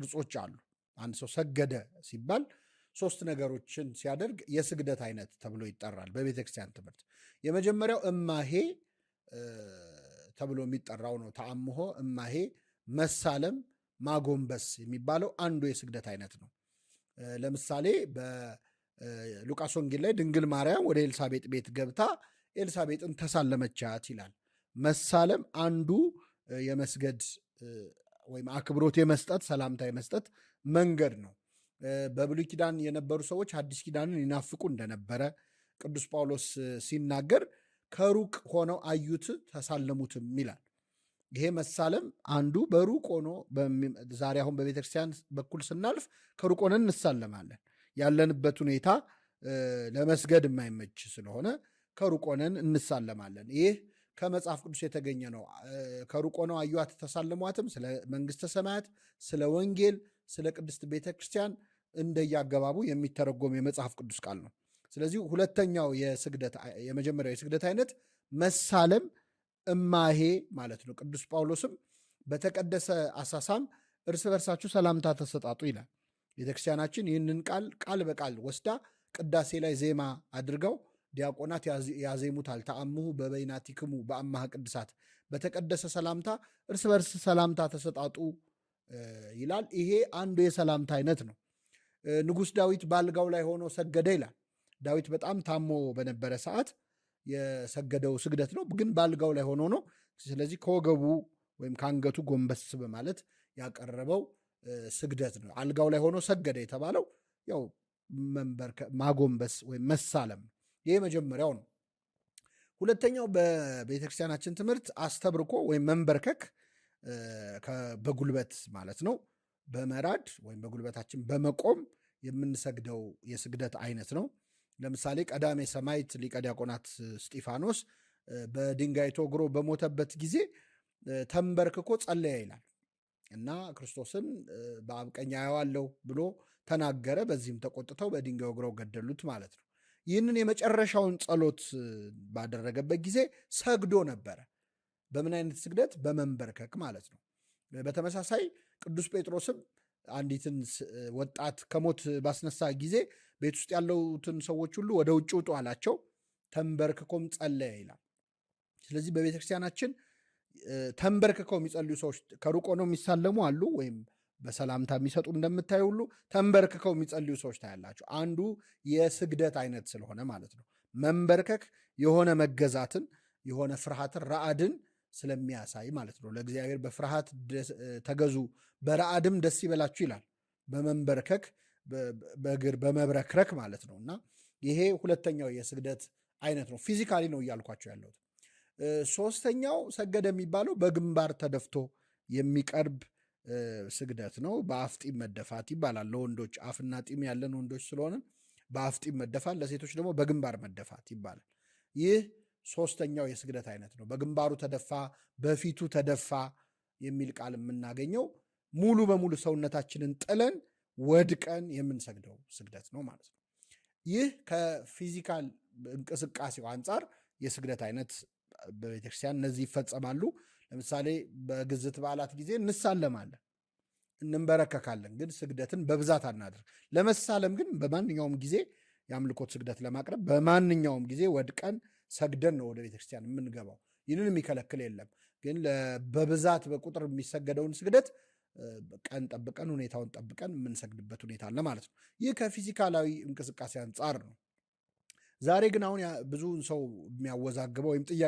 ቅርጾች አሉ። አንድ ሰው ሰገደ ሲባል ሶስት ነገሮችን ሲያደርግ የስግደት አይነት ተብሎ ይጠራል በቤተክርስቲያን ትምህርት። የመጀመሪያው እማሄ ተብሎ የሚጠራው ነው። ተአምሆ፣ እማሄ፣ መሳለም፣ ማጎንበስ የሚባለው አንዱ የስግደት አይነት ነው። ለምሳሌ በሉቃስ ወንጌል ላይ ድንግል ማርያም ወደ ኤልሳቤጥ ቤት ገብታ ኤልሳቤጥን ተሳለመቻት ይላል። መሳለም አንዱ የመስገድ ወይም አክብሮት የመስጠት፣ ሰላምታ የመስጠት መንገድ ነው። በብሉይ ኪዳን የነበሩ ሰዎች አዲስ ኪዳንን ይናፍቁ እንደነበረ ቅዱስ ጳውሎስ ሲናገር ከሩቅ ሆነው አዩት ተሳለሙትም ይላል። ይሄ መሳለም አንዱ በሩቅ ሆኖ፣ ዛሬ አሁን በቤተክርስቲያን በኩል ስናልፍ ከሩቅ ሆነን እንሳለማለን። ያለንበት ሁኔታ ለመስገድ የማይመች ስለሆነ ከሩቅ ሆነን እንሳለማለን። ይህ ከመጽሐፍ ቅዱስ የተገኘ ነው። ከሩቅ ሆነው አዩአት ተሳለሟትም ስለ መንግሥተ ሰማያት፣ ስለ ወንጌል፣ ስለ ቅድስት ቤተ ክርስቲያን እንደየአገባቡ የሚተረጎም የመጽሐፍ ቅዱስ ቃል ነው። ስለዚህ ሁለተኛው የስግደት፣ የመጀመሪያው የስግደት አይነት መሳለም እማሄ ማለት ነው። ቅዱስ ጳውሎስም በተቀደሰ አሳሳም እርስ በርሳችሁ ሰላምታ ተሰጣጡ ይላል። ቤተክርስቲያናችን ይህንን ቃል ቃል በቃል ወስዳ ቅዳሴ ላይ ዜማ አድርገው ዲያቆናት ያዜሙታል። ተአምሁ በበይናቲክሙ በአማሃ ቅድሳት፣ በተቀደሰ ሰላምታ እርስ በርስ ሰላምታ ተሰጣጡ ይላል። ይሄ አንዱ የሰላምታ አይነት ነው። ንጉሥ ዳዊት በአልጋው ላይ ሆኖ ሰገደ ይላል። ዳዊት በጣም ታሞ በነበረ ሰዓት የሰገደው ስግደት ነው፣ ግን በአልጋው ላይ ሆኖ ነው። ስለዚህ ከወገቡ ወይም ከአንገቱ ጎንበስ በማለት ያቀረበው ስግደት ነው። አልጋው ላይ ሆኖ ሰገደ የተባለው ያው ማጎንበስ ወይም መሳለም ነው። ይህ መጀመሪያው ነው። ሁለተኛው በቤተክርስቲያናችን ትምህርት አስተብርኮ ወይም መንበርከክ በጉልበት ማለት ነው። በመራድ ወይም በጉልበታችን በመቆም የምንሰግደው የስግደት አይነት ነው። ለምሳሌ ቀዳሜ ሰማዕት ሊቀ ዲያቆናት እስጢፋኖስ በድንጋይ ተወግሮ በሞተበት ጊዜ ተንበርክኮ ጸለየ ይላል እና ክርስቶስን በአብ ቀኝ አየዋለሁ ብሎ ተናገረ። በዚህም ተቆጥተው በድንጋይ ወግረው ገደሉት ማለት ነው። ይህንን የመጨረሻውን ጸሎት ባደረገበት ጊዜ ሰግዶ ነበረ። በምን አይነት ስግደት? በመንበርከክ ማለት ነው። በተመሳሳይ ቅዱስ ጴጥሮስም አንዲትን ወጣት ከሞት ባስነሳ ጊዜ ቤት ውስጥ ያለውትን ሰዎች ሁሉ ወደ ውጭ ውጡ አላቸው። ተንበርክኮም ጸለየ ይላል። ስለዚህ በቤተክርስቲያናችን ተንበርክከው የሚጸልዩ ሰዎች ከሩቅ ሆነው የሚሳለሙ አሉ፣ ወይም በሰላምታ የሚሰጡ እንደምታዩ ሁሉ ተንበርክከው የሚጸልዩ ሰዎች ታያላቸው። አንዱ የስግደት አይነት ስለሆነ ማለት ነው። መንበርከክ የሆነ መገዛትን፣ የሆነ ፍርሃትን፣ ረአድን ስለሚያሳይ ማለት ነው። ለእግዚአብሔር በፍርሃት ተገዙ በረአድም ደስ ይበላችሁ ይላል። በመንበርከክ፣ በእግር በመብረክረክ ማለት ነው። እና ይሄ ሁለተኛው የስግደት አይነት ነው። Physically ነው እያልኳቸው ያለሁት። ሶስተኛው ሰገደ የሚባለው በግንባር ተደፍቶ የሚቀርብ ስግደት ነው። በአፍጢም መደፋት ይባላል። ለወንዶች አፍና ጢም ያለን ወንዶች ስለሆነ በአፍጢም መደፋት፣ ለሴቶች ደግሞ በግንባር መደፋት ይባላል። ይህ ሶስተኛው የስግደት አይነት ነው። በግንባሩ ተደፋ፣ በፊቱ ተደፋ የሚል ቃል የምናገኘው ሙሉ በሙሉ ሰውነታችንን ጥለን ወድቀን የምንሰግደው ስግደት ነው ማለት ነው። ይህ ከ physical እንቅስቃሴው አንጻር የስግደት አይነት በቤተክርስቲያን እነዚህ ይፈጸማሉ። ለምሳሌ በግዝት በዓላት ጊዜ እንሳለማለን፣ እንንበረከካለን፣ ግን ስግደትን በብዛት አናደርግ። ለመሳለም ግን በማንኛውም ጊዜ የአምልኮት ስግደት ለማቅረብ በማንኛውም ጊዜ ወድቀን ሰግደን ነው ወደ ቤተክርስቲያን የምንገባው። ይህንን የሚከለክል የለም። ግን በብዛት በቁጥር የሚሰገደውን ስግደት ቀን ጠብቀን፣ ሁኔታውን ጠብቀን የምንሰግድበት ሁኔታ አለ ማለት ነው። ይህ ከፊዚካላዊ እንቅስቃሴ አንጻር ነው። ዛሬ ግን አሁን ብዙውን ሰው የሚያወዛግበው ወይም ጥያቄ